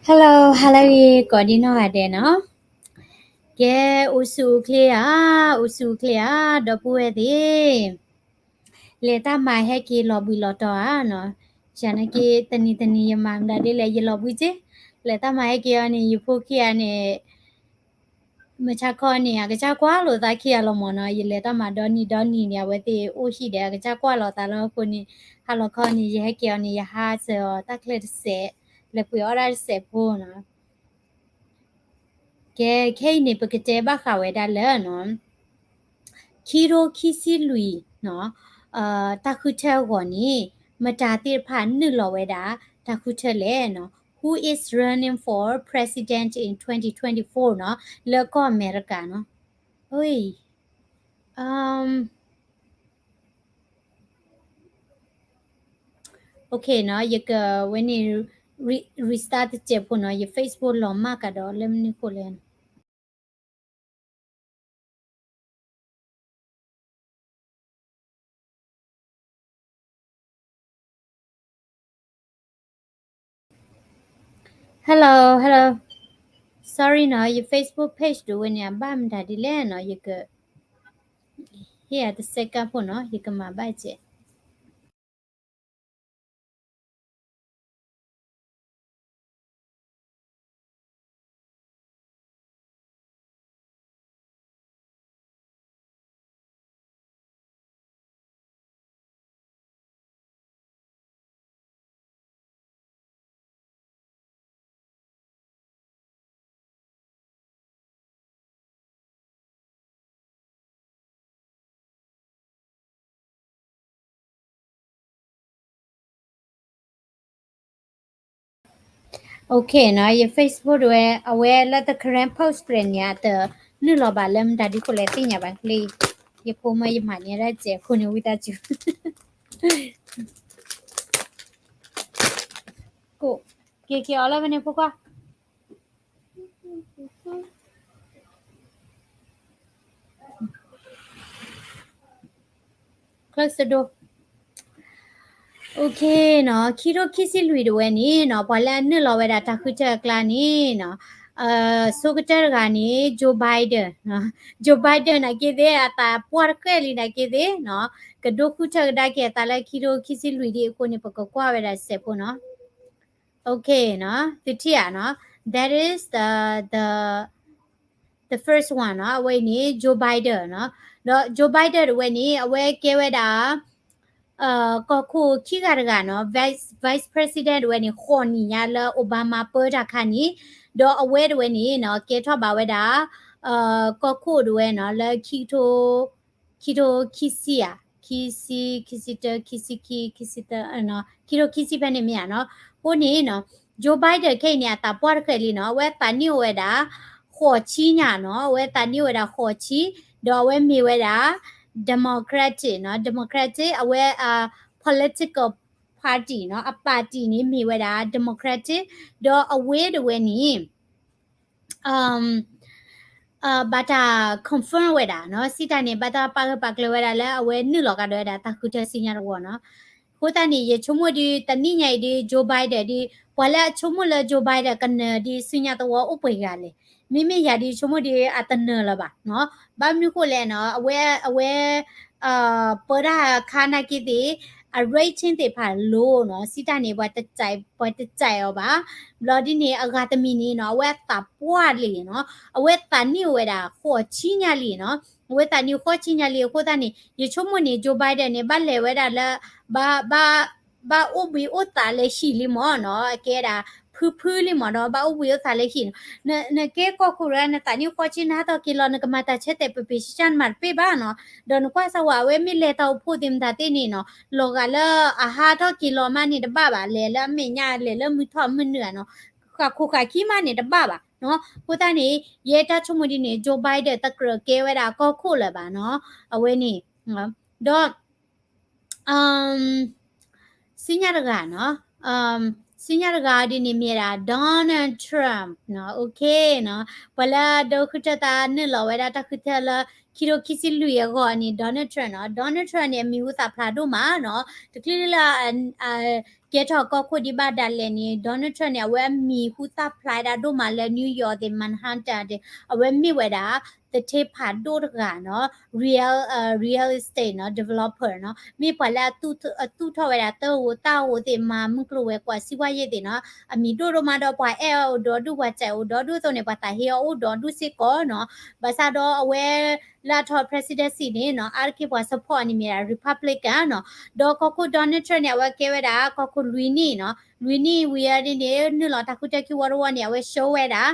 Hello, hello ဂ့ၤ ကိးဒံနီၢ်ဂၤဒဲးနီၤ. ကဲ အိၣ်ဆူၣ်အိၣ်ချ့ဧါ, အိၣ်ဆူၣ်အိၣ်ချ့ဧါ, ဒီပုၢ်ဝဲၢ်သ့ၣ်, လဲၤတၢ်မၤဟဲက့ၤလီၤဘှံးလီၤတီၤဧါနီၤ. ယၤနာ်က့ တနံၤတနံၤယမၤမတၤဒ်လဲၣ် ယလီၤဘှံးက့, လဲၤတၢ်မၤဟဲက့ၤအီၤန့ၣ် ယဖိခံဂၤန့ၣ် မုၢ်ဆါခီန့ၣ် အကစၢ်ကွၢ်လိာ်သးခံဂၤလီၤမၢ်နီၤ, ယလဲၤတၢ်မၤဒီနံၤဒီနံၤန့ၣ် အဝဲသ့ၣ်အိၣ်ဟံၣ်ဒီး အကစၢ်ကွၢ်လိာ်သးလီၤအဃိန့ၣ်, ဟါလီၤခီန့ၣ် ယဟဲက့ၤအီၤန့ၣ် ယဟါစၢၤအီၤတၢ်ချၢတစဲး, လဲၤပှ့ၤအီၣ်ဒၣ်တစဲးဖိနီၤ. ကဲ ခဲအံၤန့ၣ် ပကတဲဘၣ်ဃးဝဲဒၣ်လၢနီၤ ခံကထိခံဆံလွံၢ်နီၤ တၢ်ဃုထၢအဂီၢ်န့ၣ် မတၤသ့ၣ်တဖၣ်နုာ်လီၤဝဲဒၣ် တၢ်ဃုထၢလဲၣ်နီၤ, Who is running for president in twenty twenty-four နီၤ, လၢကီၢ်အမဲရကၤနီၤ. အ OK နီၤ, ယကဝဲန့ၣ် re- restart တစဲးဖိနီၤ, ယ Facebook လီၤမၢ်ကဒီးလၢမနုၤဃိလဲၣ်နီၤ. Hello, hello. Sorry နီၤ, ယ Facebook page ဒၣ်ဝဲန့ၣ် အဘၣ်မတၤဒ်လဲၣ်နီၤ, ယက ဟ့ၣ်ယၤတစဲးကၢ်ဖိနီၤ, ယကမၤဘၣ်စဲး. OK နီၤ, ယ Facebook ဒၣ်ဝဲ အဝဲလၢတ current post ပျဲၢ်န့ၣ် အတနုာ်လီၤဘၣ်လၢမတၤဒ်ဃိလဲၣ်သ့ၣ်ညါဘၣ်လံ, ယဖိမ့ၢ်ယမၤန့ၢ်ဒၣ်စဲးဖိန့ၣ် ဝံသးစူၤ က့ၤက့ၤအီၤလၢဖဲန့ၣ်ဖိခွါ close the door. OK နီၤ, ခံကထိခံဆံလွံၢ်ဒၣ်ဝဲန့ၣ်နီၤ, ပှၤလၢအနုာ်လီၤဝဲဒၣ်တၢ်ဃုထၢအကျါန့ၣ်နီၤ, အဆိကတၢၢ်တဂၤန့ၣ် Joe Biden နီၤ, Joe Biden နာ်က့သ့ၣ် အသးပှၢ်တဃဲၣ်လံနာ်က့သ့ၣ်နီၤ, ကဒိဃုထၢကဒါက့ၤအသးလၢခံကထိခံဆံလွံၢ်ဒ်အဃိန့ၣ် ပကကွၢ်ဝဲဒၣ်စဲးဖိနီၤ. OK နီၤ, သုထံၣ်ဧါနီၤ, that is the the the first one နီၤ, အဝဲအံၤန့ၣ် Joe Biden နီၤ, ဒီး Joe Biden ဒၣ်ဝဲန့ၣ် အဝဲကဲဝဲဒၣ် ကီၢ်ခိၣ်ခံဂၤတဂၤနီၤ, vice vice president ဒၣ်ဝဲန့ၣ် ဃိးနံၣ်ညါလၢ Obama ပၢတၢ်ခါန့ၣ်, ဒီးအဝဲဒၣ်ဝဲန့ၣ်နီၤ ကဲထီၣ်ဘၣ်ဝဲဒၣ် ကီၢ်ခိၣ်ဒၣ်ဝဲနီၤ လၢခံကထိ ခံကထိခံဆံဧါ, ခံဆံ, ခံဆံတၢ, ခံဆံခံ, ခံဆံတၢ, ခံကထိခံဆံဖဲန့ၣ်မ့ၢ်ဧါနီၤ. အဃိန့ၣ်နီၤ Joe Biden ခဲအံၤန့ၣ် အသးပှၢ်တဃဲၣ်လံနီၤ, အဝဲသးနံၣ်အိၣ်ဝဲဒၣ် ဃိးဆံညါနီၤ, အဝဲသးနံၣ်အိၣ်ဝဲဒၣ်ဃိးဆံ, ဒီးအဝဲမ့ၢ်ဝဲဒၣ် Democratic နီၤ, Democratic အဝဲ political party နီၤ, အ party န့ၣ်မ့ၢ်ဝဲဒၣ် Democratic, ဒီးအဝဲဒၣ်ဝဲန့ၣ် ဘၣ်တၢ် confirm ဝဲဒၣ်နီၤ, စံးတၢ်န့ၣ် ဘၣ်တၢ်ပာ်ဂၢၢ်ပာ်ကျၢၤဝဲဒၣ်လၢ အဝဲနုာ်လီၤကဒီးဝဲဒၣ်တၢ်ဃုထၢဆူညါတဝီနီၤ. အဃိသတးန့ၣ် ယဆိကမိၣ်ဒ်တနံၣ်ညါအံၤဒ် Joe Biden ဒ် ပှၤလၢအဆိကမိၣ်လၢ Joe Biden ကနၢၤဒ်ဆူညါတဝီအိၣ်ပှဲၤဂၤလဲၣ်. မ့မ့ၢ်ယၤဒ်ဆိကမိၣ်ဒ်အတနၢၤလၢၤဘၣ်နီၤ. ဘၣ်မနုၤဃိလဲၣ်နီၤ, အဝဲ အဝဲ ပၢတၢ်ခါနာ်က့သ့ၣ် အ rating သ့ၣ်တဖၣ် low နီၤ, စံးတၢ်န့ၣ် ပှၤတကြိုက် ပှၤတကြိုက်အီၤဘၣ်. ဘျီဒ်န့ၣ် အဂၤတမံၤန့ၣ်နီၤ အဝဲသးပှၢ်လံနီၤ, အဝဲသးနံၣ်အိၣ်ဝဲဒၣ်ဃိးဆံညါလံနီၤ, အဝဲသးနံၣ်ဃိးဆံညါလံအဃိသတးန့ၣ် ယဆိကမိၣ်န့ၣ် Joe Biden န့ၣ် ဘၣ်လဲၤဝဲဒၣ်လၢ ဘၣ် ဘၣ် ဘၣ်အိၣ်ဘှံးအိၣ်သးလၢဟံၣ်လံမၢ်နီၤ, အကဲဒၣ် ဖုဖုလံမၢ်နီၤ, ဘၣ်အိၣ်ဘှံးအိၣ်သးလၢဟံၣ်နီၤ. နကဲကီၢ်ခိၣ်ရၢ နသးနံၣ်ဃိးဆံ နဟးထီၣ်က့ၤလီၤ နကမၤတၢ်ဆၢတဲာ်ပ့ၤပ့ၤဆှၢနမၤတပ့ၢ်ဘၣ်နီၤ. ဒီးနကွၢ်စၢ်ဝဲ အဝဲမ့ၢ်လဲၤတၢ်အိၣ်ဖှိၣ်သ့ၣ်မတၤသ့ၣ်န့ၣ်နီၤ, လီၤဂာ်လၢအဟးထီၣ်က့ၤလီၤမးန့ၣ်တဘၣ်ဘၣ်, လဲၤလၢအမဲာ်ညါ လဲၤလၢမုၢ်ထီၣ်မုၢ်နုာ်ဧါနီၤ, ဃၣ်ခိၣ်ဃၣ်ခံမးန့ၣ်တဘၣ်ဘၣ်နီၤ. အဃိသတးန့ၣ် ယဲတၢ်ဆိကမိၣ်ဒ်န့ၣ် Joe Biden တကြၢးကဲဝဲဒၣ်ကီၢ်ခိၣ်လၢၤဘၣ်နီၤ, အဝဲန့ၣ် ဒီး ဆူညါတဂၤနီၤ, ဆူညါတဂၤဒ်န့ၣ်မ့ၢ်ဝဲဒၣ် Donald Trump နီၤ, OK နီၤ, ပှၤလၢဒိဃုထၢသးနုာ်လီၤဝဲဒၣ်တၢ်ဃုထၢလၢ ခံထိခံဆံလွံၢ်အဂီၢ်န့ၣ် Donald Trump နီၤ, Donald Trump န့ၣ် အမံၤဟူသၣ်ဖျါဒိၣ်မးနီၤ, တချုးလၢ ကဲထီၣ်ကီၢ်ခိၣ်ဒံးဘၣ်ဒၣ်လဲာ်န့ၣ် Donald Trump န့ၣ် အဝဲအမံၤဟူသၣ်ဖျါဒၣ်ဒိၣ်မးလၢ New York သ့ၣ် Manhattan သ့ၣ် အဝဲမ့ၢ်ဝဲဒၣ် သထ့ဖးဒိၣ်တဂၤနီၤ, real real estate နီၤ developer နီၤ, မ့ၢ်ပှၤလၢအသူၣ်ထီၣ်ဝဲဒၣ်တၢ်ဧိၤသၣ်ဧိၤသ့ၣ် မၤမုၢ်ကျိၤဝဲၤကွာ် စီးပွားရေး သ့ၣ်နီၤ, အမံၤဒိၣ်ဒိၣ်မးဒီး ပှၤအဲၣ်အီၤအိၣ်ဒီဒူၣ် ပှၤစံးအီၤအိၣ်ဒီဒူၣ်အသိးန့ၣ် ပှၤသးဟ့အီၤအိၣ်ဒီဒူၣ်စ့ၢ်ကီးနီၤ, ဘၣ်ဆၣ်ဒီးအဝဲ လၢအထီၣ် presidency န့ၣ်နီၤ အါတက့ၢ်ပှၤ support န့ၣ်မ့ၢ်ဒၣ် Republican နီၤ, ဒီးကီၢ်ခိၣ် Donald Trump န့ၣ် အဝဲကဲဝဲဒၣ်ကီၢ်ခိၣ်လွံၢ်နံၣ်နီၤ, လွံၢ်နံၣ်ဝံၤအီၤဒ်န့ၣ် နုာ်လီၤတၢ်ဃုထၢခံဝီတဝီန့ၣ် အဝဲ show ဝဲဒၣ်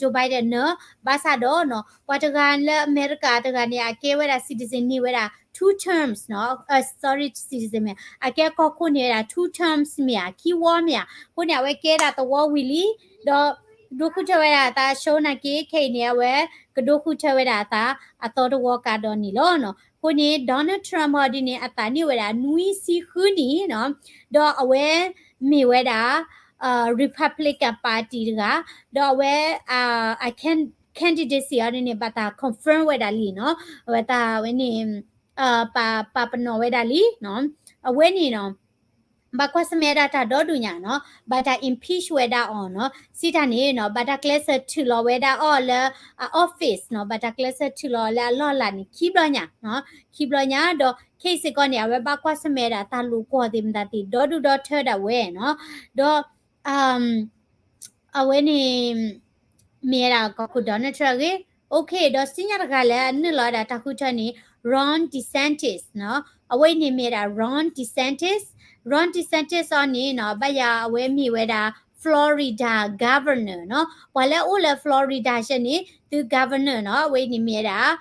Joe Biden န့ၣ်, ဘၣ်ဆၣ်ဒီးနီၤ ပှၤတဂၤလၢအမဲရကၤတဂၤန့ၣ် အကဲဝဲဒၣ် citizen န့ၢ်ဝဲဒၣ် two terms နီၤ, sorry citizen မ့ၢ် အကဲကီၢ်ခိၣ်န့ၢ်ဝဲဒၣ် two terms မ့ၢ်ဧါ, ခံဝီမ့ၢ်ဧါ, အဃိန့ၣ် အဝဲကဲဒၣ်သဝီဝံၤလံ, ဒီးဒိဃုထၢဝဲဒၣ်အသး show နာ်က့ ခဲအံၤန့ၣ် အဝဲကဒိဃုထၢဝဲဒၣ်အသး အသီတဝီကဒီးန့ၣ်လီၤနီၤ, အဃိန့ၣ် Donald Trump အီၤဒ်န့ၣ် အသးနံၣ်အိၣ်ဝဲဒၣ်နွံဆံဃုနံၣ်နီၤ, ဒီးအဝဲမ့ၢ်ဝဲဒၣ် Republican Party တဂၤ, ဒီးအဝဲ candidacy အီၤဒ်န့ၣ် ဘၣ်တၢ် confirm ဝဲဒၣ်လံနီၤ, အဝဲတၢ်ဝဲန့ၣ် ပာ်ပနီၣ်ဝဲဒၣ်လံနီၤ, အဝဲန့ၣ်နီၤ ဘၣ်ကွၢ်ဆၢၣ်မဲာ်ဒၣ်တၢ်ဒီဒူၣ်ညါနီၤ, ဘၣ်တၢ် impeach ဝဲဒၣ်အီၤနီၤ, စံးတၢ်န့ၣ်နီၤ ဘၣ်တၢ်ကျဲးစၢးထုးလီၤဝဲဒၣ်အီၤလၢအ office နီၤ, ဘၣ်တၢ်ကျဲးစၢးထုးလီၤလၢအလီၢ်အလၤန့ၣ် ခံဘျီညါ, ခံဘျီညါ, ဒီးခဲအံၤစ့ၢ်ကီးန့ၣ် အဝဲဘၣ်ကွၢ်ဆၢၣ်မဲာ်ဒၣ်တၢ်လိာ်ကွီၢ်သ့ၣ်မတၤသ့ၣ် ဒီဒူၣ်ဒီထၢဒၣ်ဝဲနီၤ, ဒီး အဝဲန့ၣ် မ့ၢ်ဝဲဒၣ်ကီၢ်ခိၣ် Donald Trump အဂ့ၢ်, OK ဒီးစံးညါတဂၤလၢအနုာ်လီၤဝဲဒၣ်တၢ်ဃုထၢန့ၣ် Ron DeSantis နီၤ, အဝဲအံၤန့ၣ်မ့ၢ်ဝဲဒၣ် Ron DeSantis, Ron DeSantis အီၤန့ၣ်နီၤ ဘၣ်ယၤအဝဲမ့ၢ်ဝဲဒၣ် Florida Governor နီၤ, ပှၤလၢအအိၣ်လၢ Florida ဆဲန့ၣ် သု Governor နီၤ, အဝဲအံၤန့ၣ်မ့ၢ်ဝဲဒၣ်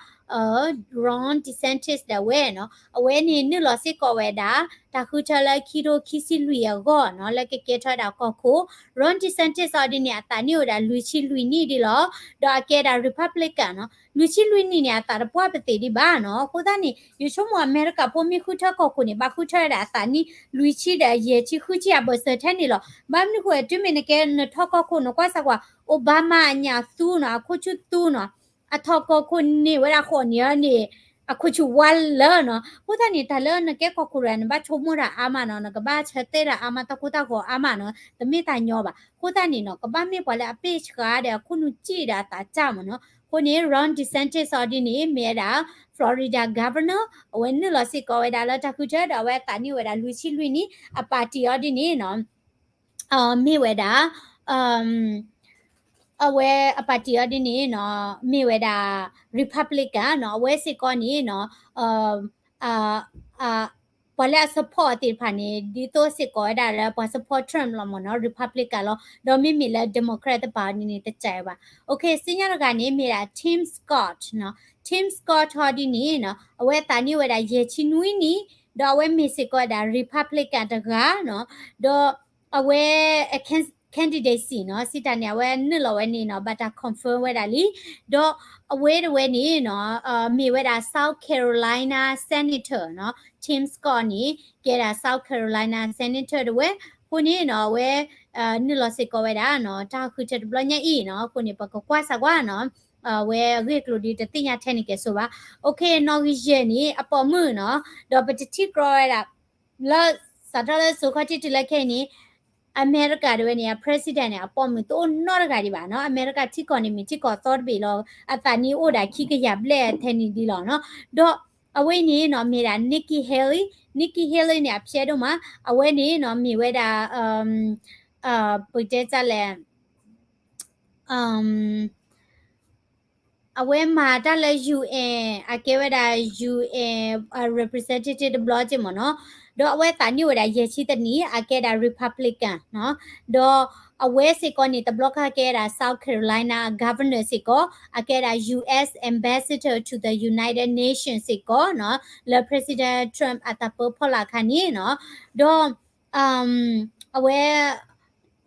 Ron DeSantis ဒၣ်ဝဲနီၤ, အဝဲန့ၣ်နုာ်လီၤစ့ၢ်ကီးဝဲဒၣ် တၢ်ဃုထၢလၢခံထိခံဆံလွံၢ်အဂီၢ်နီၤ, လၢကကဲထီၣ်ဝဲဒၣ်ကီၢ်ခိၣ်, Ron DeSantis အီၤဒ်န့ၣ် အသးနံၣ်အိၣ်ဝဲဒၣ်လွံၢ်ဆံလွံၢ်နံၣ်ဒ်လီၤ, ဒီးအကဲဒၣ် Republican နီၤ, လွံၢ်ဆံလွံၢ်နံၣ်န့ၣ် အသးတပှၢ်ပသ့ၣ်ဒံးဘၣ်နီၤ, အဃိသတးန့ၣ် ယဆိကမိၣ်အမဲရကၤဖိမ့ၢ်ဃုထၢကီၢ်ခိၣ်န့ၣ် ဘၣ်ဃုထၢဝဲဒၣ်အသးနံၣ် လွံၢ်ဆံဒီးယဲၢ်ဆံဃုဆံအဘၢၣ်စၢၤထဲန့ၣ်လီၤ, ဘၣ်မနုၤဃိ တုၤမ့ၢ်နကဲနထီၣ်ကီၢ်ခိၣ် နကွၢ်စၢ်ကွၢ် Obama အညၣ်သူနီၤ, အခိၣ်ဆူၣ်သူနီၤ အထီၣ်ကီၢ်ခိၣ်န့ၢ်ဝဲဒၣ်ဃိးနံၣ်အန့ၣ် အခိၣ်ဆူၣ်ဝါလၢာ်နီၤ, အဃိသတးန့ၣ် တၢ်လၢနကဲကီၢ်ခိၣ်တဂၤ နဘၣ်ဆိကမိၣ်တၢ်အါမးနီၤ, နကဘၣ်ဆၢတဲာ်တၢ်အါမး တၢ်ကိၢ်တၢ်ဂီၤအါမးနီၤ, တမ့ၢ်တၢ်ညီဘၣ်, အဃိသတးန့ၣ်နီၤ ကဘၣ်မ့ၢ်ပှၤလၢအပ့ၢ်ဆှးဒီး အခိၣ်နူာ်စံၣ်ဒီးအသးစၢ်မးနီၤ, အဃိန့ၣ် Ron DeSantis အီၤဒ်န့ၣ် မ့ၢ်ဝဲဒၣ် Florida Governor အဝဲနုာ်လီၤစ့ၢ်ကီးဝဲဒၣ်လၢတၢ်ဃုထၢဒီး အဝဲအသးနံၣ်အိၣ်ဝဲဒၣ်လွံၢ်ဆံလွံၢ်နံၣ်, အ party အီၤဒ်န့ၣ်နီၤ မ့ၢ်ဝဲဒၣ် အဝဲအ party အီၤဒ်န့ၣ်နီၤ မ့ၢ်ဝဲဒၣ် Republican နီၤ, အဝဲစ့ၢ်ကီးန့ၣ်နီၤ ပှၤလၢအ support သ့ၣ်တဖၣ်န့ၣ် ဒ်သိးစ့ၢ်ကီးဝဲဒၣ်လၢပှၤ support Trump လီၤမးနီၤ, Republican လီၤ, ဒီးမ့မ့ၢ်လၢ Democrat တဖၣ်န့ၣ်န့ၣ် တစဲးဘၣ်. OK စံးညါတဂၤန့ၣ် မ့ၢ်ဒၣ် Tim Scott နီၤ, Tim Scott ဟီဒ်န့ၣ်နီၤ အဝဲအသးနံၣ်အိၣ်ဝဲဒၣ်ယဲၢ်ဆံနွံနံၣ်, ဒီးအဝဲမ့ၢ်စ့ၢ်ကီးဝဲဒၣ် Republican တဂၤနီၤ, ဒီးအဝဲ candidacy နီၤ, စံးတၢ်န့ၣ် အဝဲနုာ်လီၤဝဲန့ၣ်နီၤ ဘၣ်တၢ် confirm ဝဲဒၣ်လံ, ဒီးအဝဲတဝဲန့ၣ်နီၤ မ့ၢ်ဝဲဒၣ် South Carolina Senator နီၤ, Tim Scott န့ၣ် ကဲဒၣ် South Carolina Senator တဝဲ, အဃိန့ၣ်နီၤ အဝဲ နုာ်လီၤစ့ၢ်ကီးဝဲဒၣ်နီၤ တၢ်ဃုထၢတဘျီညါအံၤနီၤ, အဃိန့ၣ် ပကကွၢ်စၢ်ကွၢ်နီၤ အဝဲအဂ့ၢ်အကျိၤဒ်တသ့ၣ်ညါထဲန့ၣ်ကဲဆိဘၣ်. OK နီၣ်ဂံၢ်ယဲၢ်န့ၣ် အပိာ်မုၣ်နီၤ, ဒီးပတထံၣ်ကြီဝဲဒၣ် လၢစးထီၣ်လၢစိၤခီၣ်ထံးတုၤလၢခဲအံၤန့ၣ် အမဲရကၤတဝဲန့ၣ် အ president န့ၣ် အပိာ်မုၣ်တအိၣ်နီတဂၤဒံးဘၣ်နီၤ, အမဲရကၤထံကီၢ်န့ၣ် မ့ၢ်ထံကီၢ်သီတဘ့ၣ်လီၤ, အသးနံၣ်အိၣ်ဒၣ်ခံကယၤဘျဲၣ်ထဲန့ၣ်ဒ်လီၤနီၤ, ဒီးအဝဲအံၤန့ၣ်နီၤ မ့ၢ်ဒၣ် Nikki Haley, Nikki Haley န့ၣ် အဖျဲးဒိၣ်မး, အဝဲန့ၣ်နီၤ မ့ၢ်ဝဲဒၣ် ပတဲတၢ်လဲၣ် အဝဲမၤတၢ်လၢ UN အကဲဝဲဒၣ် UN representative တဘျီက့မ့ၢ်နီၤ, ဒီးအဝဲသးနံၣ်အိၣ်ဝဲဒၣ်ယဲၢ်ဆံတနံၣ် အကဲဒၣ် Republican နီၤ, ဒီးအဝဲစ့ၢ်ကီးန့ၣ် တဘျီခါကဲဒၣ် South Carolina Governor စ့ၢ်ကီး, အကဲဒၣ် US Ambassador to the United Nations စ့ၢ်ကီးနီၤ, လၢ President Trump အတၢ်ပၢဖီလာ်အခါန့ၣ်နီၤ, ဒီး အဝဲ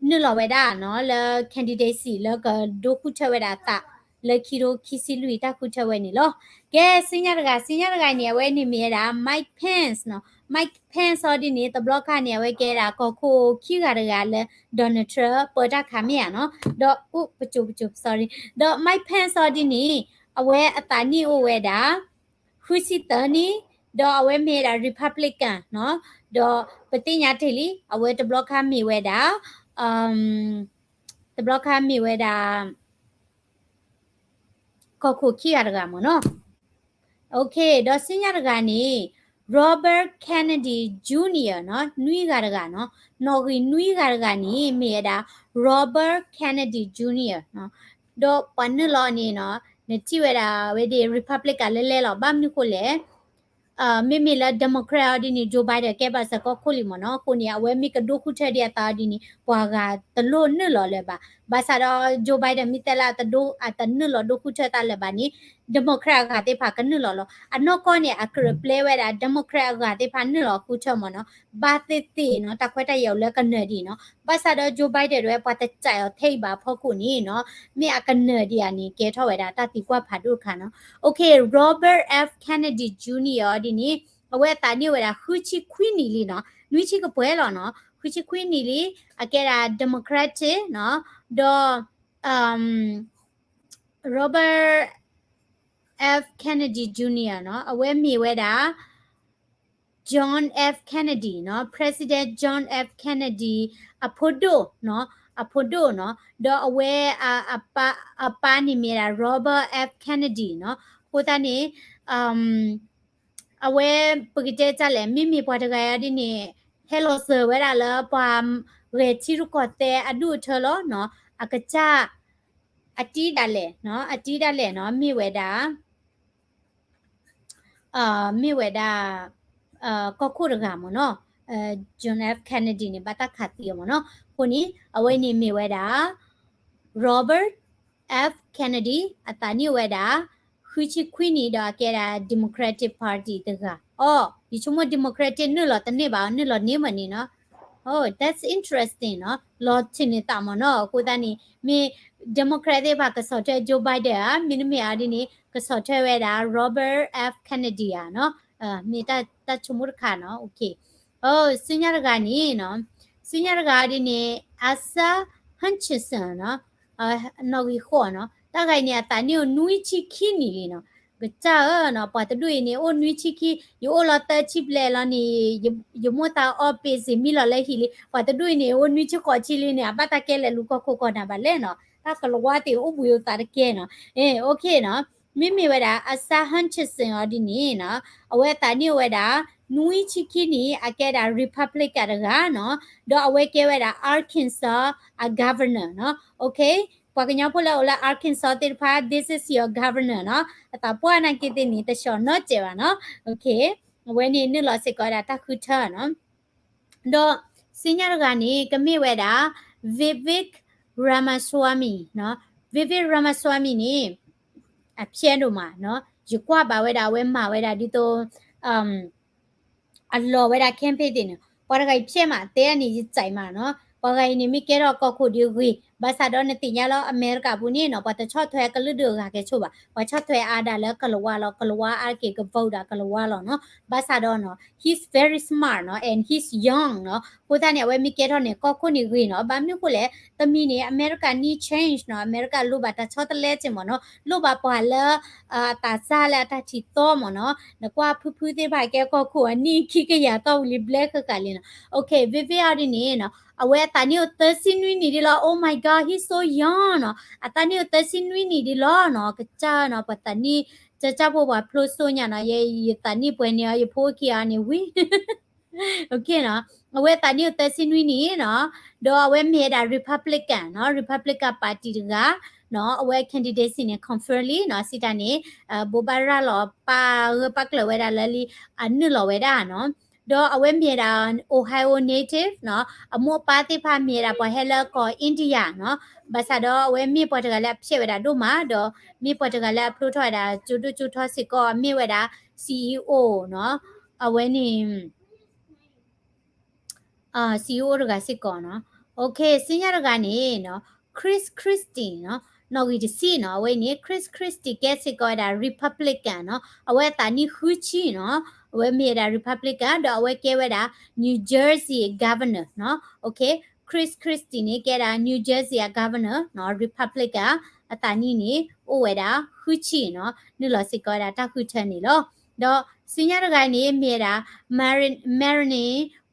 နုာ်လီၤဝဲဒၣ်နီၤ လၢ candidacy လၢကဒိဃုထၢဝဲဒၣ်အသး လၢခံထိခံဆံလွံၢ်တၢ်ဃုထၢဝဲန့ၣ်လီၤ. ကဲ စံညါတဂၤ စံညါတဂၤန့ၣ် အဝဲန့ၣ်မ့ၢ်ဝဲဒၣ် Mike Pence နီၤ, Mike Pence အီၤဒ်န့ၣ် တဘျီခါန့ၣ် အဝဲကဲဒၣ်ကီၢ်ခိၣ်ခံဂၤတဂၤလၢ Donald Trump ပၢတၢ်ခးမ့ၢ်ဧါနီၤ, ဒီး အိၣ်ပစိၤပစိၤ sorry, ဒီး Mike Pence အီၤဒ်န့ၣ် အဝဲအသးနံၣ်အိၣ်ဝဲဒၣ် ဃုဆံသၢနံၣ်, ဒီးအဝဲမ့ၢ်ဝဲဒၣ် Republican နီၤ, ဒီးပသ့ၣ်ညါတ့ၢ်လံ အဝဲတဘျီခါမ့ၢ်ဝဲဒၣ် တဘျီခါမ့ၢ်ဝဲဒၣ် ကီၢ်ခိၣ်ခံဂၤတဂၤမ့ၢ်နီၤ. ဒီးဆူညါတဂၤန့ၣ် Robert Kennedy Junior နီၤ, နွံဂၤတဂၤနီၤ, နီၣ်ဂံၢ်နွံဂၤတဂၤန့ၣ် မ့ၢ်ဝဲဒၣ် Robert Kennedy Junior နီၤ, ဒီးပှၤနုာ်လီၤန့ၣ်နီၤ, နထံၣ်ဝဲဒၣ်ဝဲဒၣ် Republican လဲၤလဲၤလီၤ, ဘၣ်မနုၤဃိလဲၣ် မ့မ့ၢ်လၢ Democrat အီၤဒ်န့ၣ် Joe Biden ကဲဘၣ်စ့ၢ်ကီးခိၣ်လံမ့ၢ်နီၤ, အဃိန့ၣ် အဝဲမ့ၢ်ကဒိၣ်ဃုထၢဒံးအသးအီၤဒ်န့ၣ် ပှၤဂၤတလိၣ်နုာ်လီၤလၢၤဘၣ်. ဘၣ်ဆၣ်ဒီး Joe Biden မ့ၢ်တဲလၢအတဒိ အတနုာ်လီၤဒိၣ်ဃုထၢသးလၢၤဘၣ်န့ၣ် Democrat အဂၤသ့ၣ်တဖၣ်ကနုာ်လီၤလီၤ. အနီၢ်ကီၢ်န့ၣ် အကြၢးပျဲဝဲဒၣ် Democrat အဂၤသ့ၣ်တဖၣ်နုာ်လီၤဃုထၢမ့ၢ်နီၤ, ဘၣ်သ့ၣ်သ့ၣ်နီၤ တၢ်ခွဲးတၢ်ယာ်အိၣ်လၢကနၢၤဒံးနီၤ. ဘၣ်ဆၣ်ဒီး Joe Biden တဝဲပှၤတစဲးအီၤထဲအံၤဘၣ်အဖီခိၣ်န့ၣ်နီၤ, မ့ၢ်အကနၢၤဒံးဧါန့ၣ် ကဲထီၣ်ဝဲဒၣ်တၢ်သံကွၢ်ဖးဒိၣ်တခါနီၤ. Okay, Robert F Kennedy Junior အီၤဒ်န့ၣ် အဝဲအသးနံၣ်အိၣ်ဝဲဒၣ် ဃုဆံခွံနံၣ်လံနီၤ, နွံဆံကပှဲၤလီၤနီၤ, ဃုဆံခွံနံၣ်လံ, အကဲဒၣ် Democratic နီၤ, ဒီး Robert F Kennedy Junior နီၤ, အဝဲမ့ၢ်ဝဲဒၣ် John F Kennedy နီၤ, President John F Kennedy အဖိဒိၣ်နီၤ, အဖိဒိၣ်နီၤ, ဒီးအဝဲ အပၢ်န့ၣ်မ့ၢ်ဒၣ် Robert F Kennedy နီၤ, အဃိသတးန့ၣ် အဝဲ ပကတဲဒ်လဲၣ်, မ့မ့ၢ်ပှၤတဂၤအံၤဒ်န့ၣ် ဟဲလီၤစၢၤဝဲဒၣ်လၢပှၤဂဲၤထံရူၢ်ကီၢ်သဲးအဒူၣ်အထၢလီၤနီၤ, အကစၢ် အတံၤဒၣ်လဲာ်နီၤ, အတံၤဒၣ်လဲာ်နီၤ, မ့ၢ်ဝဲဒၣ် မ့ၢ်ဝဲဒၣ် ကီၢ်ခိၣ်တဂၤမ့ၢ်နီၤ, John F Kennedy န့ၣ် ဘၣ်တၢ်ခးသံအီၤမ့ၢ်နီၤ, အဃိန့ၣ် အဝဲန့ၣ်မ့ၢ်ဝဲဒၣ် Robert F Kennedy အသးနံၣ်အိၣ်ဝဲဒၣ် ဃုဆံခွံနံၣ် ဒီးအကဲဒၣ် Democratic Party တဂၤ, အိ ယဆိကမိၣ် Democratic နုာ်လီၤတန့ၢ်ဘၣ်, နုာ်လီၤန့ၢ်မ့ၢ်န့ၣ်နီၤ, Oh, that's interesting နီၤ, လီၤဆ့ၣ်န့ၢ်သးမ့ၢ်နီၤ, အဃိသတးန့ၣ် မ့ၢ် Democrat သ့ၣ်တဖၣ်ကဆီၣ်ထွဲ Joe Biden ဧါ, မ့တမ့ၢ်အီၤဒ်န့ၣ် ကဆီၣ်ထွဲဝဲဒၣ် Robert F Kennedy ဧါနီၤ, မ့ၢ်တၢ်ဆိကမိၣ်တခါနီၤ, okay, ဆူညါတဂၤန့ၣ်နီၤ, ဆူညါတဂၤဒ်န့ၣ် Asa Hutchinson နီၤ, နီၣ်ဂံၢ်ဃိးနီၤ, တၢ်ဂၤအံၤန့ၣ် အသးနံၣ်အိၣ်နွံဆံခံနံၣ်လံနီၤ, ကစၢ်ဧၢနီၤ, ပှၤတဒူၣ်အံၤန့ၣ် အိၣ်နွံဆံခံ, ယအိၣ်လီၤသၢဆံဘျဲၣ်လီၤန့ၣ်, ယမိၢ်သးအီၣ်ပ့ၤစ့ၢ်မံလီၤလၢဟံၣ်လံ, ပှၤတဒူၣ်အံၤန့ၣ် အိၣ်နွံဆံဃိးဆံလံန့ၣ် အဘၣ်တၢ်ကဲလဲၤလူၤကီၢ်ခိၣ်ကီၢ်နၢ်ဘၣ်လဲၣ်နီၤ, တၢ်ကလၤဝါသ့ၣ်အိၣ်ဘှံးအိၣ်သးတကဲနီၤ, အဲ okay နီၤ, မ့မ့ၢ်ဝဲဒၣ် Asa Hutchinson အီၤဒ်န့ၣ်နီၤ, အဝဲအသးနံၣ်အိၣ်ဝဲဒၣ် နွံဆံခံနံၣ်, အကဲဒၣ် Republican တဂၤနီၤ, ဒီးအဝဲကဲဝဲဒၣ် Arkansas အ governor နီၤ, okay, ပှၤကညီဖိလၢအိၣ်လၢ Arkansas သ့ၣ်တဖၣ် this is your governor နီၤ, အသးပှၢ်နာ်က့သ့ၣ်န့ၣ် တဆှီၣ်နီတစဲးဘၣ်နီၤ, okay, အဝဲန့ၣ်နုာ်လီၤစ့ၢ်ကီးဝဲဒၣ်တၢ်ဃုထၢနီၤ, ဒီးဆူညါတဂၤန့ၣ် ကမ့ၢ်ဝဲဒၣ် Vivek Ramaswamy နီၤ, Vivek Ramaswamy န့ၣ် အဖျဲးဒိၣ်မးနီၤ, ယကွၢ်ဘၣ်ဝဲဒၣ် အဝဲမၤဝဲဒၣ်ဒ်သိး အလီၤဝဲဒၣ် campaign သ့ၣ်န့ၣ်, ပှၤတဂၤအံၤဖျဲးမး တဲအန့ၣ် ယစံးမးနီၤ, ပှၤဂၤအံၤန့ၣ် မ့ၢ်ကဲထီၣ်ကီၢ်ခိၣ်ဒ်ဂ့ၤ, ဘၣ်ဆၣ်ဒီးနသ့ၣ်ညါလီၤ အမဲရကၤပူၤန့ၣ်နီၤ, ပှၤတဆီၣ်ထွဲကလုာ်ဒူၣ်အဂၤကဲဆိဘၣ်, ပှၤဆီၣ်ထွဲအါဒၣ်လၢကလၤဝါလီၤ, ကလၤဝါအါတက့ၢ်က vote ဒၣ်ကလၤဝါလီၤနီၤ, ဘၣ်ဆၣ်ဒီးနီၤ he's very smart နီၤ and he's young နီၤ, အဃိသတးန့ၣ် အဝဲမ့ၢ်ကဲထီၣ်န့ၣ် ကီၢ်ခိၣ်န့ၣ်ဂ့ၤနီၤ, ဘၣ်မနုၤအဃိလဲၣ်, တမံၤန့ၣ် အမဲရကၤ need change နီၤ, အမဲရကၤလိၣ်ဘၣ်တၢ်ဆီတလဲစ့ၢ်မ့ၢ်နီၤ, လိၣ်ဘၣ်ပှၤလၢ အသးစၢ်လၢအတၢ်ထံၣ်သီမ့ၢ်နီၤ, နကွၢ်ဖုဖုသ့ၣ်တဖၣ်ကဲကီၢ်ခိၣ်အနံၣ်ခံကယၤသီဝံၤလံဘျဲဃၣ်ဃၣ်လံနီၤ, okay, Vivek အီၤဒ်န့ၣ်နီၤ, အဝဲအသးနံၣ်အိၣ်သၢဆံနွံနံၣ်ဒ်လီၤ, oh my god, he's so young နီၤ, အသးနံၣ်အိၣ်သၢဆံနွံနံၣ်ဒ်လီၤနီၤ, ကစၢ်နီၤ, ပှၤသးနံၣ် ကစၢ်ဖိပှၤဖျိစိညါနီၤ, ယဲယသးနံၣ်ပှဲၤန့ၣ်အီၤ ယဖိခံဂၤန့ၣ်ဝံၤ okay နီၤ, အဝဲသးနံၣ်အိၣ်သၢဆံနွံနံၣ်နီၤ, ဒီးအဝဲမ့ၢ်ဝဲဒၣ် Republican နီၤ, Republican Party တဂၤနီၤ, အဝဲ candidacy န့ၣ် confirm လံနီၤ, စံးတၢ်န့ၣ် ဘိးဘၣ်ရၤလီၤပာ်ဂၢၢ်ပာ်ကျၢၤဝဲဒၣ်လၢလံ အနုာ်လီၤဝဲဒၣ်နီၤ, ဒီးအဝဲမ့ၢ်ဝဲဒၣ် Ohio native နီၤ, အမိၢ်အပၢ်သ့ၣ်တဖၣ်မ့ၢ်ဝဲဒၣ်ပှၤဟဲလၢကီၢ် India နီၤ, ဘၣ်ဆၣ်ဒီးအဝဲမ့ၢ်ပှၤတဂၤလၢအဖျဲးဝဲဒၣ်ဒိၣ်မး, ဒီးမ့ၢ်ပှၤတဂၤလၢအဖျိထီၣ်ဝဲဒၣ်ကၠိဒိၣ်ကၠိထီစ့ၢ်ကီး, မ့ၢ်ဝဲဒၣ် CEO နီၤ, အဝဲန့ၣ် CEO တဂၤစ့ၢ်ကီးနီၤ, okay, ဆူညါတဂၤန့ၣ်နီၤ, Chris Christie နီၤ, နီၣ်ဂံၢ်တဆံနီၤ, အဝဲအံၤန့ၣ် Chris Christie ကဲစ့ၢ်ကီးဝဲဒၣ် Republican နီၤ, အဝဲအသးနံၣ်ဃုဆံနီၤ, အဝဲမ့ၢ်ဝဲဒၣ် Republican ဒီးအဝဲကဲဝဲဒၣ် New Jersey Governor နီၤ, Chris Christie န့ၣ် ကဲဒၣ် New Jersey အ Governor နီၤ, Republican အသးနံၣ်န့ၣ် အိၣ်ဝဲဒၣ်ဃုဆံနီၤ, နုာ်လီၤစ့ၢ်ကီးဝဲဒၣ်တၢ်ဃုထၢန့ၣ်လီၤ. ဒီးဆူညါတဂၤန့ၣ် မ့ၢ်ဝဲဒၣ် Marianne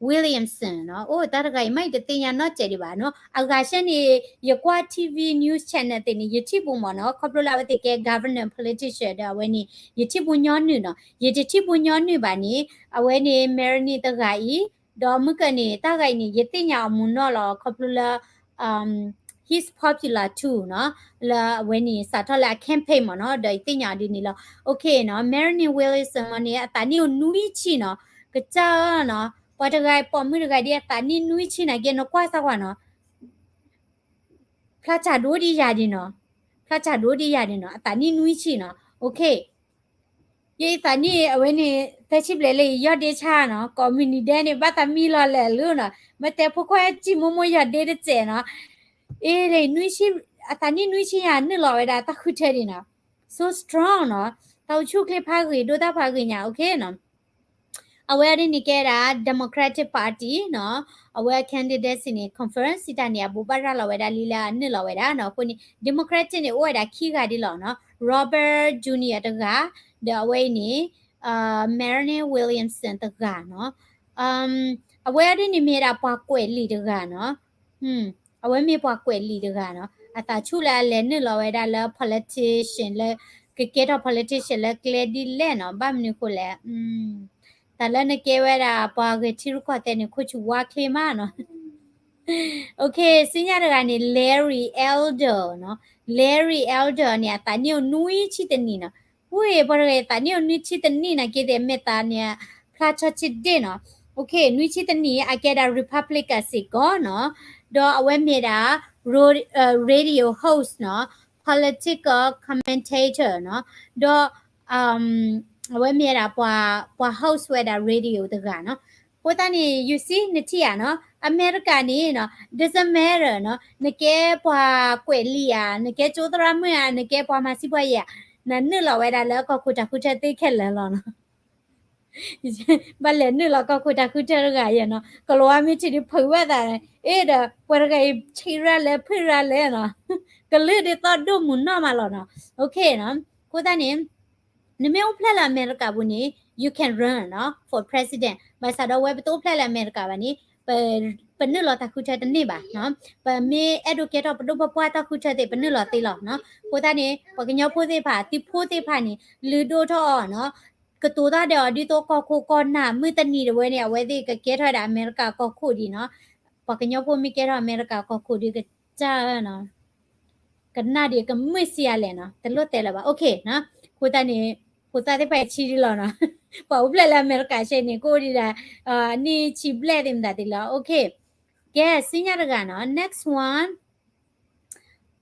Williamson နီၤ, အိၣ်တၢ်တဂၤအံၤမ့ၢ်ယတသ့ၣ်ညါနီတစဲးဒံးဘၣ်နီၤ, အဂၤရှဲန့ၣ် ယကွၢ် T V news channel သ့ၣ်န့ၣ် ယထံၣ်ဘူးမ့ၢ်နီၤ, ခီဖျိလၢအဝဲသ့ၣ်ကဲ governor politician ဒီးအဝဲန့ၣ် ယထံၣ်ဘူးညီနုၢ်နီၤ, ယတထံၣ်ဘူးညီနုၢ်ဘၣ်န့ၣ် အဝဲန့ၣ် Marianne တဂၤအံၤ, ဒီးမုၢ်ကၢန့ၣ် တၢ်ဂၤအံၤန့ၣ် ယသ့ၣ်ညါအီၤမုၢ်နီၢ်လီၤ, ခီဖျိလၢ he's popular too နီၤ, လၢအဝဲန့ၣ် စးထီၣ်လၢအ campaign မ့ၢ်နီၤ, ဒီးယသ့ၣ်ညါအီၤဒ်န့ၣ်လီၤ. Okay နီၤ, Marianne Williamson မ့ၢ်န့ၣ် အသးနံၣ်အိၣ်နွံဆံနီၤ, ကစၢ်ဧၢနီၤ, ပှၤတဂၤပိာ်မုၣ်တဂၤဒ်အသးနံၣ်နွံဆံနာ်က့ နကွၢ်စၢ်ကွၢ်နီၤ ဖျါစၢ်ဒိၣ်ဒ်ယၤဒ်နီၤ, ဖျါစၢ်ဒိၣ်ဒ်ယၤဒ်နီၤ, အသးနံၣ်နွံဆံနီၤ, okay ယအံၤသးနံၣ်အဝဲန့ၣ် သၢဆံဘျဲၣ်လၢယယီၢ်ဒ့ဆါနီၤ, ကိးမုၢ်နံၤဒဲးန့ၣ် ဘၣ်သးမံလီၤလဲာ်လၢနီၤ, မ့ၢ်တဲဖိခွါဟဲစံၣ်မိၢ်မိၢ်ယီၢ်ဒ့တစဲးနီၤ, အ့ အသးနံၣ်နွံဆံယၤနုာ်လီၤဝဲဒၣ်တၢ်ဃုထၢဒ်နီၤ, so strong နီၤ, တၢ်အိၣ်ဆူၣ်အိၣ်ချ့ဖးဂ့ၤဒိၣ်တၢ်ဖးဂ့ၤညါ, okay နီၤ အဝဲအံၤန့ၣ်ကဲဒၣ် Democratic Party နီၤ, အဝဲ candidacy န့ၣ် confirm စံးတၢ်န့ၣ် အဘိးဘၣ်ရၤလီၤဝဲဒၣ်လံလၢအနုာ်လီၤဝဲဒၣ်နီၤ, အဃိန့ၣ် Democratic န့ၣ် အိၣ်ဝဲဒၣ်ခံဂၤဒ်လီၤနီၤ, Robert Junior တဂၤ, ဒီးအဝဲအံၤန့ၣ် Marianne Williamson တဂၤနီၤ, အဝဲအံၤဒ်န့ၣ်မ့ၢ်ဒၣ်ပှၤကွဲးလံာ်တဂၤနီၤ အဝဲမ့ၢ်ပှၤကွဲးလံာ်တဂၤနီၤ, အသးဆူၣ်လၢအလဲၤနုာ်လီၤဝဲဒၣ်လၢ politician လၢ ကကဲထီၣ် politician လၢကျဲဒ်လဲၣ်နီၤ, ဘၣ်မနုၤဃိလဲၣ်, တၢ်လၢနကဲဝဲဒၣ်ပှၤဂဲၤထံရူၢ်ကီၢ်သဲးန့ၣ် ခိၣ်ဆူၣ်ဝါချ့မးနီၤ, okay ဆူညါတဂၤန့ၣ် Larry Elder နီၤ, Larry Elder န့ၣ် အသးနံၣ်အိၣ်နွံဆံတနံၣ်နီၤ, ဝ့ၢ် ပှၤတဂၤအသးနံၣ်အိၣ်နွံဆံတနံၣ်နာ်က့သ့ၣ် မဲာ်သးန့ၣ် ဖျါဆီဆံးဒ့ၣ်နီၤ, okay နွံဆံတနံၣ် အကဲဒၣ် Republican စ့ၢ်ကီးနီၤ, ဒီးအဝဲမ့ၢ်ဒၣ် radio host နီၤ, political commentator နီၤ, ဒီး အဝဲမ့ၢ်ဝဲဒၣ်ပှၤ ပှၤ host ဝဲဒၣ် radio တဂၤနီၤ, အဃိသတးန့ၣ် you see နထံၣ်ဧါနီၤ, အမဲရကၤန့ၣ်နီၤ doesn't matter နီၤ, နကဲပှၤကွဲးလံာ်ဧါ, နကဲကၠိသရၣ်မုၣ်ဧါ, နကဲပှၤမၤစံးပှၤယဲၢ်ဧါ, နနုာ်လီၤဝဲဒၣ်လၢကီၢ်ခိၣ်တၢ်ဃုထၢသ့ခဲလၢာ်လီၤနီၤ ဘၣ်လဲၤနုာ်လီၤကီၢ်ခိၣ်တၢ်ဃုထၢတဂၤယဲၢ်နီၤ, ကလီၤဝါမ့ၢ်ထံၣ်ဒုးဖုးဝဲသး, အ့ဒီး ပှၤတဂၤအံၤဆံးရၤလဲၤဖုးရၤလဲၤနီၤ, ကလုာ်ဒ်သိးဒိၣ်မုၢ်နီၢ်မးလီၤနီၤ, okay နီၤ, အဃိသတးန့ၣ် နမ့ၢ်အိၣ်ဖျဲၣ်လၢအမဲရကၤပူၤန့ၣ် you can run နီၤ for president, ဘၣ်ဆၣ်ဒီးဝဲပတအိၣ်ဖျဲၣ်လၢအမဲရကၤဘၣ်န့ၣ် ပနုာ်လီၤတၢ်ဃုထၢတန့ၢ်ဘၣ်နီၤ, ပမ့ၢ်အဲၣ်ဒိးကဲထီၣ်ပဒိၣ်ပပှၢ်တၢ်ဃုထၢသ့ၣ် ပနုာ်လီၤသ့လီၤနီၤ, အဃိသတးန့ၣ် ပှၤကညီဖိသ့ၣ်တဖၣ် သုးဖိသ့ၣ်တဖၣ်န့ၣ် လုၢ်ဒိၣ်ထီၣ်အီၤနီၤ, ကတိၤတၢ်ဒီးအီၤဒ်သိးကီၢ်ခိၣ်ကီၢ်နၢ် မုၢ်တနံၤတဝဲန့ၣ် အဝဲသ့ၣ်ကကဲထီၣ်ဝဲဒၣ်အမဲရကၤကီၢ်ခိၣ်ဒံးနီၤ, ပှၤကညီဖိမ့ၢ်ကဲထီၣ်အမဲရကၤကီၢ်ခိၣ်ဒံးကစၢ်နီၤ ကနၣ်ဒံးကမုာ်စံးယၤလဲၣ်နီၤ, တလိၣ်တဲလၢၤဘၣ်, okay နီၤ, အဃိသတးန့ၣ် ဖိသၣ်သ့ၣ်တဖၣ်အံၤဆံးဒံးလီၤနီၤ, ပှၤအိၣ်ဖျဲၣ်လၢအမဲရကၤဆဲန့ၣ် ကအိၣ်ဒံးဒၣ် နံၣ်ဆံဘျဲၣ်သ့ၣ်မတၤသ့ၣ်လီၤ, okay, ကဲ ဆူညါတဂၤနီၤ, next one,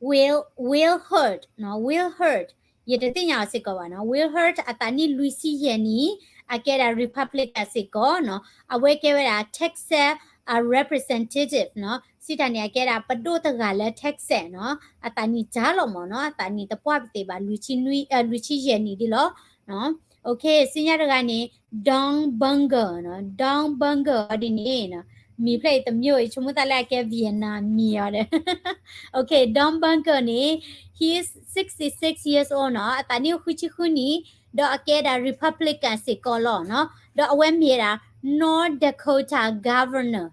Will, Will Hurd နီၤ, Will Hurd, ယတသ့ၣ်ညါအီၤစ့ၢ်ကီးဘၣ်နီၤ, Will Hurd အသးနံၣ်လွံၢ်ဆံယဲၢ်နံၣ်, အကဲဒၣ် Republican စ့ၢ်ကီးနီၤ, အဝဲကဲဝဲဒၣ် Texas အ representative နီၤ, စံးတၢ်န့ၣ် အကဲဒၣ်ပဒိၣ်တဂၤလၢ Texas နီၤ, အသးနံၣ်တၢ်လီၤမ့ၢ်နီၤ, အသးနံၣ်တပှၢ်ပသ့ၣ်ဘၣ် လွံၢ်ဆံနွံ, လွံၢ်ဆံယဲၢ်နံၣ်ဒ်လီၤ, okay ဆူညါတဂၤန့ၣ် Don Bunker နီၤ, Don Bunker အီၤဒ်န့ၣ်နီၤ, မံၤဖျၢၣ်အံၤတမံၤ ယဆိကမိၣ်သးလၢအကဲ Vietnam မံၤအီၤဒီး, okay Don Bunker န့ၣ် he is sixty-six years old နီၤ, အသးနံၣ်အိၣ်ဃုဆံဃုနံၣ်, ဒီးအကဲဒၣ် Republican စ့ၢ်ကီးလီၤနီၤ, ဒီးအဝဲမ့ၢ်ဝဲဒၣ် North Dakota Governor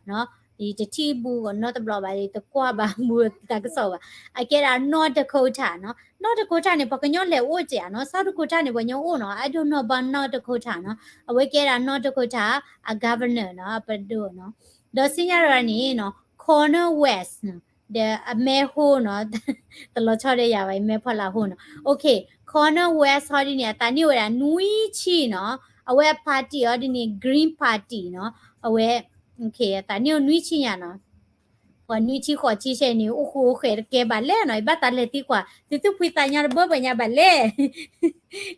နီၤ, ယတထံၣ်ဘူးနီတဘျီဘၣ်, ယတကွၢ်ဘၣ်ဘူးတၢ်ကစီၣ်ဘၣ်, အကဲဒၣ် North Dakota နီၤ, North Dakota န့ၣ် ပှၤကညီလဲၤအိၣ်ကဲးဧါနီၤ, South Dakota န့ၣ် ပှၤကညီအိၣ်နီၤ, I don't know about North Dakota နီၤ, အဝဲကဲဒၣ် North Dakota အ governor နီၤ, ပဒိၣ်နီၤ, ဒီးဆူညါတဂၤန့ၣ်နီၤ Cornel West နီၤ, ဒီးအမဲဟိနီၤ, တလီၤဆီဒီးယၤဘၣ်, အမဲဖီလာ်ဟိနီၤ, okay Cornel West ဟီဒ်န့ၣ် အသးနံၣ်အိၣ်ဝဲဒၣ်နွံဆံနီၤ, အဝဲအ party အီၤဒ်န့ၣ် Green Party နီၤ, အဝဲ okay အသးနံၣ်အိၣ်နွံဆံညါနီၤ, ပှၤနွံဆံဃိးဆံဆဲန့ၣ် အိၣ်ဃူအိၣ်ဃဲးတကဲဘၣ်လဲၣ်နီၤ, ယဘၣ်သးလဲၤသံကွၢ် သုသူၣ်ဖှံသးညီတဘၢဘၢညါဘၣ်လဲၣ်,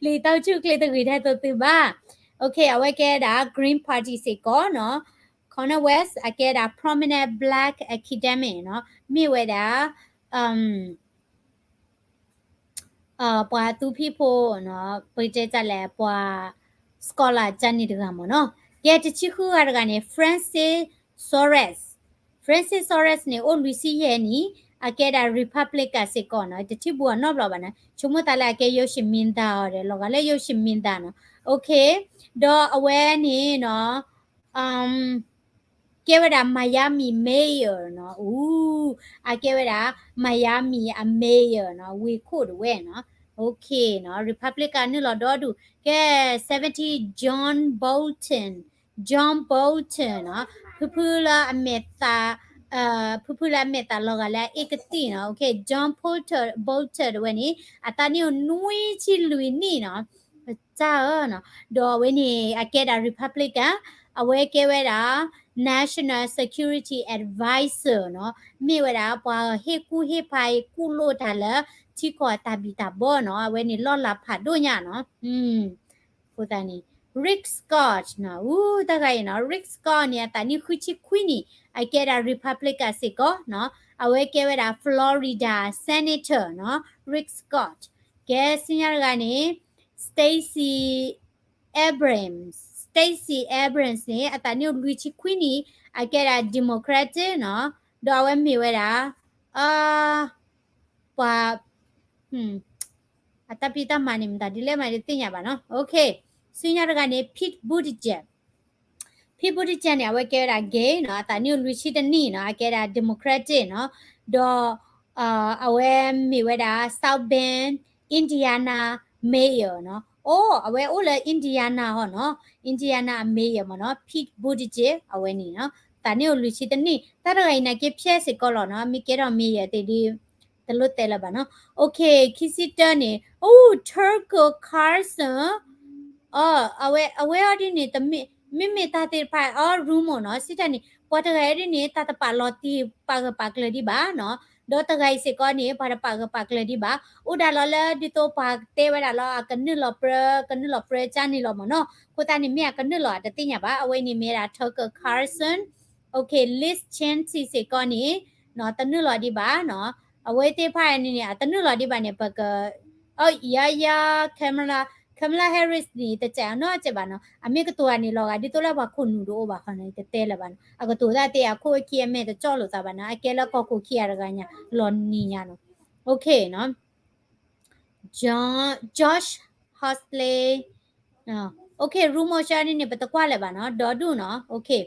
လၢယတၢ်အိၣ်ဆူၣ်အိၣ်ချ့တဂ့ၤထဲသိးသုဘၣ်, okay အဝဲကဲဒၣ် Green Party စ့ၢ်ကီးနီၤ, Cornel West အကဲဒၣ် prominent black academic နီၤ, မ့ၢ်ဝဲဒၣ် အမ် ပှၤသူဖံးဖိနီၤ ပတဲတၢ်လဲၣ် ပှၤ scholar ကန့ၣ်တဂၤမ့ၢ်နီၤ. ကဲတဆံဃုဂၤတဂၤန့ၣ် Francis Soares, Francis Soares န့ၣ် အိၣ်လွံၢ်ဆံယဲၢ်နံၣ် အကဲဒၣ် Republican စ့ၢ်ကီးနီၤ တထံၣ်ဘူးအနီတဘျီဘၣ်နီၤ ဆိကမိၣ်သးလၢအကဲယိၤၡံမံသးအီၤဒီး လီၤဂာ်လၢယိၤၡံမံသးနီၤ okay ဒီးအဝဲန့ၣ်နီၤ ကဲဝဲဒၣ် Miami mayor နီၤ အူ အကဲဝဲဒၣ် Miami အ mayor နီၤ ဝ့ၢ်ခိၣ်ဒၣ်ဝဲနီၤ okay နီၤ Republican နုာ်လီၤဒီဒူၣ် ကဲ seventeen John Bolton, John Bolton နီၤ ဖုဖုလၢအမဲာ်သး ဖုဖုလၢအမဲာ်သးလီၤဂာ်လၢအအ့ၣ်ကသံၣ်နီၤ okay John Bolton, Bolton ဒၣ်ဝဲန့ၣ် အသးနံၣ်အိၣ်နွံဆံလွံၢ်နံၣ်နီၤ တၢ်ဧၢနီၤ ဒီးအဝဲန့ၣ် အကဲဒၣ် Republican အဝဲကဲဝဲဒၣ် National Security Advisor နီၤ မ့ၢ်ဝဲဒၣ်ပှၤဟ့ၣ်ကူၣ်ဟ့ၣ်ဖးကူၣ်လိာ်တၢ်လၢ ထံကီၢ်တၢ်ဘံၣ်တၢ်ဘၢနီၤ အဝဲန့ၣ်လီၢ်လၤဖးဒိၣ်ညါနီၤ အဃိသတးန့ၣ် Rick Scott နီၤ အူတဂၤအံၤနီၤ Rick Scott န့ၣ် အသးနံၣ်ဃုဆံခွံနံၣ် အကဲဒၣ် Republican စ့ၢ်ကီးနီၤ အဝဲကဲဝဲဒၣ် Florida Senator နီၤ Rick Scott ကဲဆူညါတဂၤန့ၣ် Stacey Abrams, Stacey Abrams န့ၣ် အသးနံၣ်အိၣ်လွံၢ်ဆံခွံနံၣ် အကဲဒၣ် Democrat နီၤ ဒီးအဝဲမ့ၢ်ဝဲဒၣ် ပှၤ အတၢ်ဖံးတၢ်မၤန့ၣ် မတၤဒ်လဲၣ်မးတသ့ၣ်ညါဘၣ်နီၤ okay ဆူညါတဂၤန့ၣ် Pete Buttigieg, Pete Buttigieg န့ၣ် အဝဲကဲဝဲဒၣ် gay နီၤ အသးနံၣ်အိၣ်လွံၢ်ဆံတနံၣ်နီၤ အကဲဒၣ် Democrat နီၤ ဒီး အဝဲမ့ၢ်ဝဲဒၣ် South Bend, Indiana mayor နီၤ အိၣ် အဝဲအိၣ်လၢ Indiana ဟီနီၤ Indiana အ mayor မ့ၢ်နီၤ Pete Buttigieg အဝဲန့ၣ်နီၤ သးနံၣ်အိၣ်လွံၢ်ဆံတနံၣ် တၢ်တဂၤအံၤန့ၣ် ကဲဖျဲၣ်စ့ၢ်ကီးလီၤနီၤ မ့ၢ်ကဲထီၣ် mayor သ့ၣ်ဒီး တလိၣ်တဲလၢၤဘၣ်နီၤ okay ခံဆံတၢန့ၣ် အိၣ် Tucker Carlson အဝဲ အဝဲအီၤဒ်န့ၣ် မ့မ့ၢ်တၢ်သ့ၣ်တဖၣ်အီၤ rumor နီၤ စံးတၢ်န့ၣ် ပှၤတဂၤအံၤဒ်န့ၣ် တၢ်တပာ်လီၤတံၢ်ပာ်ဂၢၢ်ပာ်ကျၢၤဒံးဘၣ်နီၤ ဒီးတဂၤအံၤစ့ၢ်ကီးန့ၣ် ပှၤတပာ်ဂၢၢ်ပာ်ကျၢၤဒံးဘၣ် အိၣ်ဒၣ်လီၤလၢဒ်သိးပှၤတဲဝဲဒၣ်လီၤ အကနုာ်လီၤပြၢ ကနုာ်လီၤပြၢကၠါန့ၣ်လီၤမ့ၢ်နီၤ အဃိသတးန့ၣ် မ့ၢ်အကနုာ်လီၤအတသ့ၣ်ညါဘၣ် အဝဲန့ၣ်မ့ၢ်ဒၣ် Tucker Carlson, okay Liz Cheney စ့ၢ်ကီးန့ၣ် နီၤ တနုာ်လီၤဒံးဘၣ်နီၤ အဝဲသ့ၣ်တဖၣ်န့ၣ်န့ၣ် အတနုာ်လီၤဒံးဘၣ်န့ၣ် ပက အိၣ် ယၤယၤ Kamala, Kamala Harris န့ၣ် တစဲးအနီၢ်စဲးဘၣ်နီၤ အမ့ၢ်ကတိၤတၢ်န့ၣ်လီၤဂာ်ဒ်သိးလၢပှၤခိၣ်နူာ်တအိၣ်ဘၣ်ဃီနီၤ တတဲလၢၤဘၣ်နီၤ အကတိၤတၢ်သ့ၣ်အခိၣ်အခံ အမဲာ်တကၠီၣ်လိာ်သးဘၣ်နီၤ အကဲလၢကီၢ်ခိၣ်ခံဂၤတဂၤညါ လီၤနံၤညါနီၤ okay နီၤ John, Josh Hawley, okay rumor ဆၢဒ်န့ၣ် ပတကွၢ်လၢၤဘၣ်နီၤ ဒီဒူၣ်နီၤ okay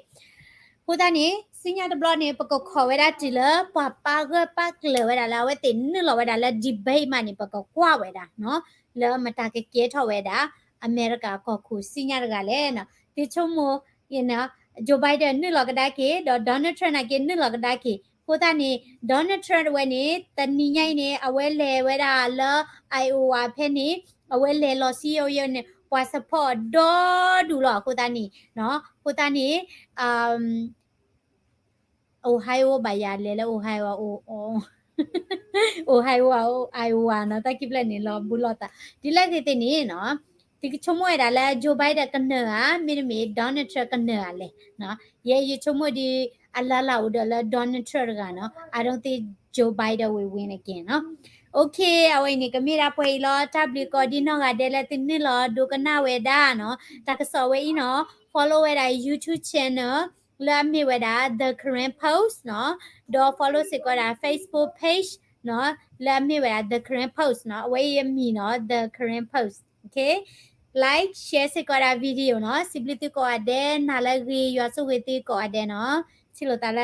အဃိသတးန့ၣ် ဆူညါတဘျီန့ၣ် ပကခိးဝဲဒၣ်တုၤလၢ ပှၤပာ်ဂၢၢ်ပာ်ကျၢၤဝဲဒၣ်လၢ အဝဲသ့ၣ်နုာ်လီၤဝဲဒၣ်လၢ debate မးန့ၣ် ပကကွၢ်ဝဲဒၣ်နီၤ လၢမတၤကကဲထီၣ်ဝဲဒၣ် အမဲရကၤကီၢ်ခိၣ်ဆူညါတဂၤလဲၣ်နီၤ သုဆိကမိၣ် Joe Biden နုာ်လီၤကဒါက့ၤ ဒီး Donald Trump နာ်က့နုာ်လီၤကဒါက့ၤ အဃိသတးန့ၣ် Donald Trump တဝဲန့ၣ် တနံၤညါအံၤန့ၣ် အဝဲလဲၤဝဲဒၣ်လၢ Iowa ဖဲန့ၣ် အဝဲလဲၤလီၤစံယိယိန့ၣ် ပှၤ support ဒီဒူၣ်လီၤ အဃိသတးန့ၣ် အဃိသတးန့ၣ် Ohio ဘၣ်ယၤလဲၤလၢ Ohio, Ohio, Iowa နီၤ တၢ်ခံဖျၢၣ်န့ၣ်လီၤဘူးလိာ်သး ဒ်လဲၣ်ဂ့ၤသ့ၣ်န့ၣ်နီၤ သုကဆိကမိၣ်ဝဲဒၣ်လၢ Joe Biden ကနၢၤဧါ မ့တမ့ၢ် Donald Trump ကနၢၤဧါလဲၣ် ယဲယဆိကမိၣ်ဒီး အလၢ်လၢ်အိၣ်ဒီးလၢ Donald Trump တဂၤနီၤ I don't think Joe Biden will win again နီၤ okay အဝဲအံၤန့ၣ် ကမ့ၢ်ဒၣ်ပှဲၤအံၤလီၤ တၢ်ဘျုးကိးဒံနီၢ်ဂၤဒဲးလၢသုနုာ်လီၤဒိကနၣ်ဝဲဒၣ်နီၤ တၢ်ကစီၣ်ဝဲအံၤနီၤ follow ဝဲဒၣ် YouTube channel လၢအမ့ၢ်ဝဲဒၣ် The Karen Post နီၤ ဒီး follow စ့ၢ်ကီးဒၣ် Facebook page နီၤ လၢအမ့ၢ်ဝဲဒၣ် The Karen Post နီၤ အဝဲအံၤအမံၤနီၤ The Karen Post, okay, like share စ့ၢ်ကီးဒၣ် video နီၤ စံးဘျုးသုကိးဂၤဒဲး နၤလၢအဂ့ၤ ယွၤဆိၣ်ဂ့ၤသုကိးဂၤဒဲးနီၤ ထံၣ်လိာ်သးလၢ